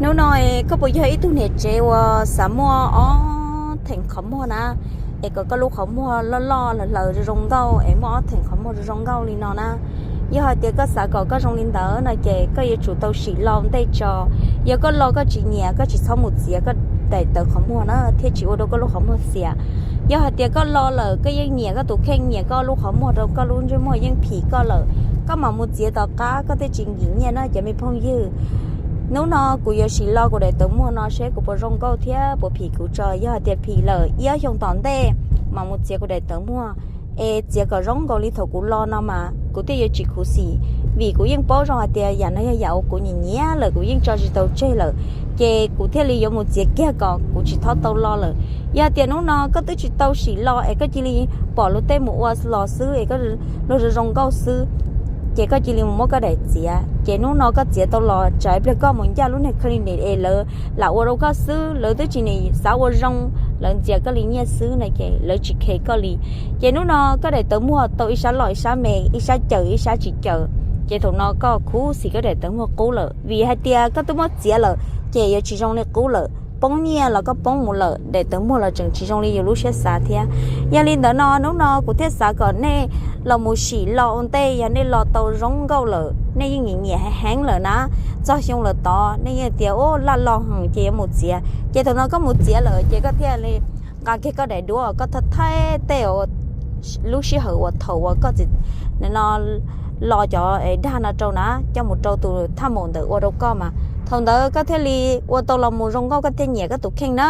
Hnub no es koj puas yog ib tug niam tsev uas xav muaj ob theem qhov muag na, es kom koj lub qhov muag loj loj hlaws hlaws zoo zoo nkauj es muaj ob theem qhov muag zoo zoo nkauj li no na? Yog hais tias koj xav kom koj zoo li ntawd no ces koj yuav tsum tau sim lo ua ntej tso. Yog koj lo koj tsis nyiam, koj tsis txhob mus txiav koj daim tawv qhov muag na thiaj tsis ua rau koj lub qhov muag xiam. Yog hais tias koj lo lawm koj yeej nyiam koj tus kheej, nyiam koj lub qhov muag rau koj lub ntsej muag yeej phim koj lawm, koj mam mus txiav tom qab koj thiaj tsis nkim nyiaj na cov me phooj ywg. Hnub no kuv yuav sim lo kuv daim tawv muag no seb kuv puas zoo nkauj thiab puas phim kuv tso. Yog hais tias phim lawm ib ob xyoo tom ntej mam mus txiav kuv daim tawv muag, es txiav kom zoo nkaus li thaum kuv lo no mas kuv thiaj yuav tsis khuv xim, vim kuv yeej paub zoo hais tias yam no yog yam uas kuv nyiam nyiam lawm, kuv yeej tso tsis tau tseg lawm, ces kuv thiaj li yuav mus txiav kiag kom kuv tsis txhob tau lo lawm. Yog tias hnub no koj twb tsis tau sim lo es koj cia li pom luag tej mus ua los xwb es koj luag zoo zoo nkauj xwb, ces koj cia li mus muab koj daim txiav, ces hnub no koj txiav tau los tsam ib pliag koj mus ncaj lub niag clinic es lawv lam ua rau koj xwb, lawv twb tsis nim xav ua zoo, lawv ntxias koj li nyiaj xwb no ces lawv tsis khe koj li. Ces hnub no koj daim tawv muag tau ib sab loj ib sab me, ib sab cawm ib sab tsis cawm, ces thaum no koj khuv xim koj daim tawv muag qub lawm, vim hais tias koj twb muab txiav lawm ces yuav tsis zoo li qub lawm. Poob nyiaj los koj poob mus lawm, daim tawv muag los tseem tsis zoo li yus lub siab xav thiab. Yog li ntawd no hnub no kuv thiaj xav kom nej los mus sim lo ua ntej, yog nej lo tau zoo nkauj lawm, nej yeej nyiam nyiam heev heev lawm na, txog xyoo lawm tod nej yeej tias ub laj lo heev ces yuav mus txiav, ces thaum no koj mus txiav lawm ces koj thiaj li nqa kiag koj daim duab koj thaij thaij tej lub sij hawm uas thaum uas koj txiv no lo cov dag no rau na, coj mus rau tus thaj maum ntawd ua rau koj mas thaum ntawd koj thiaj li ua tau los mus zoo nkauj, koj thiaj nyiam koj tus kheej na.